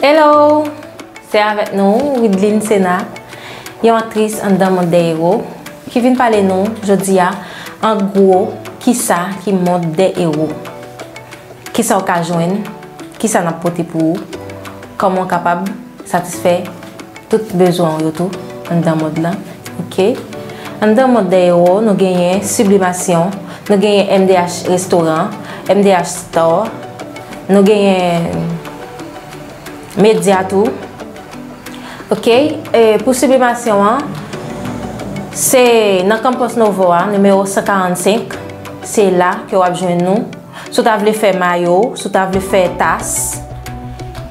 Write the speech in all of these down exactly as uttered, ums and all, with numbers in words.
Hello! Se avèk nou, Widline Sena, yon aktris anndan mond dè ewo, ki vin pale nou, jodi a, an gwo, kisa ki mond dè ewo. Kisa w ka jwenn, kisa n ap pote pou ou, kòman w kapab satisfè tout bezwen w yo tou anndan mond lan. Oke. Anndan mond dè ewo, nou genyen siblimasyon, nou genyen M D H restoran, M D H store, nou genyen medya tou. Oke. E pou siblimasyon an, se nan Campus Novo a, nimewo san karannsenk, se la ke w ap jwenn nou. Si w ta vle fè mayo, si w ta vle fè tas,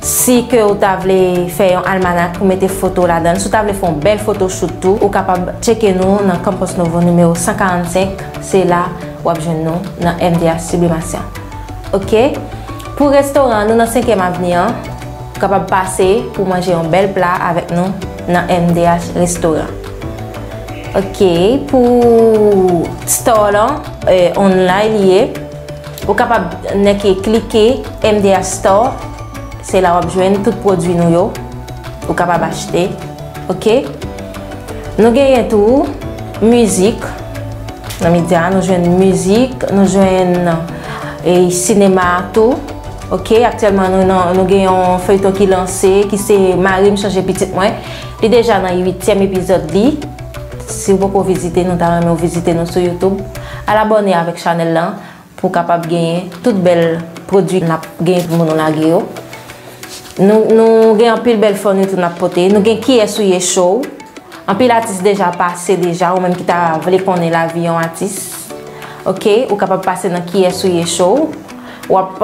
si ke w ta vle fè yon almanak pou mete foto ladan l, si w ta vle fè yon bèl photoshoot tou, ou kapab tcheke nou nan Campus Novo nimewo san karannsenk. Se la w ap jwenn nou nan M D H Siblimasyon. Oke? Pou restoran, nou nan senkyèm avni an. Ou kapab pase pou manje yon bèl pla avèk nou nan M D H Restoran. Oke, pou store lan, eh, online li ye. Ou kapab nèke klike M D H Store. Se la w ap jwenn tout pwodui nou yo. Ou kapab achte. Oke? Nou genyen tou mizik. Nan medya, nou jwenn mizik, nou jwenn, eh, sinema tou. Oke, aktyèlman nou, nan, nou gen yon feyton ki lanse, ki se Mari m chanje pitit mwen. Li deja nan uityèm epizòd li. Si w poko vizite nou, ta renmen w vizite nou sou YouTube. Al abòne avèk chanèl lan pou w kapab genyen tout bèl pwodui n ap genyen pou nou lage yo. Nou, nou gen anpil bèl fòni tou n ap pote. Nou gen Kiyès ou ye show. Anpil atis deja pase deja, ou menm ki ta vle konnen lavi yon atis. Oke, ou kapab pase nan Kiyès ou ye show. W ap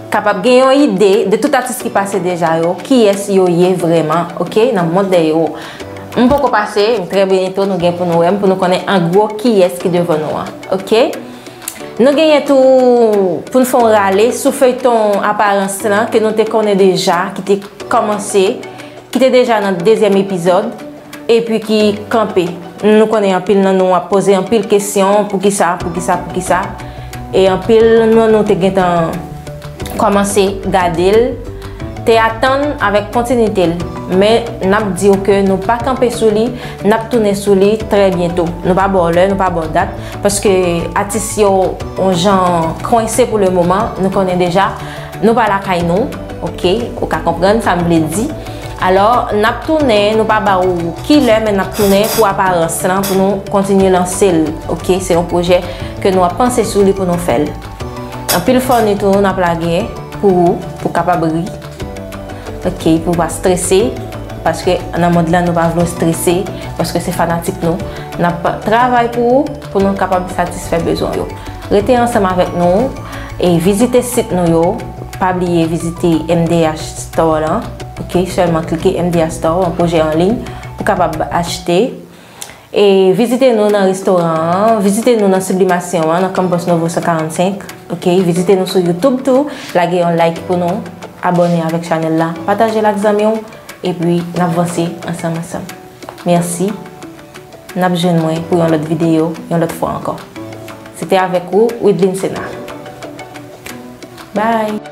kapab gen yon ide de tout atis ki pase deja yo, kiyès yo ye vrèman, oke, nan mond dèyè yo. M poko pase, trè byento nou gen pou nou wè m, pou nou konnen an gwo kiyès ki devan nou an, oke? Nou genyen tou, pou n fè yon rale sou feyton Aparans lan, ke nou te konnen deja, ki te kòmanse, ki te deja nan dezyèm epizòd, epi ki kanpe. Nou konnen anpil nan nou ap poze anpil kesyon, poukisa, poukisa, poukisa. E anpil nan nou te gentan kòmanse gade l, te atann avèk kontinite l. Men, n ap di w ke nou pa kanpe sou li, n ap tounen sou li trè byento. Nou pa ba w lè, nou pa ba w dat, paske atis yo, yon jan, kwense pou le moman, nou konnen deja, nou pa lakay nou, oke, ou ka konprann sa m vle di. Alò, n ap tounen, nou pa ba w ki lè, men n ap tounen pou Aparans lan, pou nou kontinye lanse l, oke? Se yon pwojè ke nou ap panse sou li pou nou fè l. Anpil fòni tou, n ap lage pou ou, pou w kapab ri. Oke, pou w pa strese, paske nan mond lan nou pa vle w strese, paske se fanatik nou. N ap travay pou ou, pou nou kapab satisfè bezwen yo. Rete ansanm avèk nou e vizite sit nou yo. Pa bliye vizite M D H Store lan. Oke, sèlman klike M D H Store, yon pwojè an liy, pou kapab achte. E vizite nou nan restoran an, vizite nou nan Siblimasyon an, nan Campus Novo san karannsenk. Oke, vizite nou sou YouTube tou, lage yon like pou nou, abòne avèk chanèl la, pataje l ak zanmi w, epi n ap vanse ansanm ansanm. Mèsi. N ap jwenn mwen pou yon lòt videyo, yon lòt fwa ankò. Se te avèk ou, Widline Sena. Bye!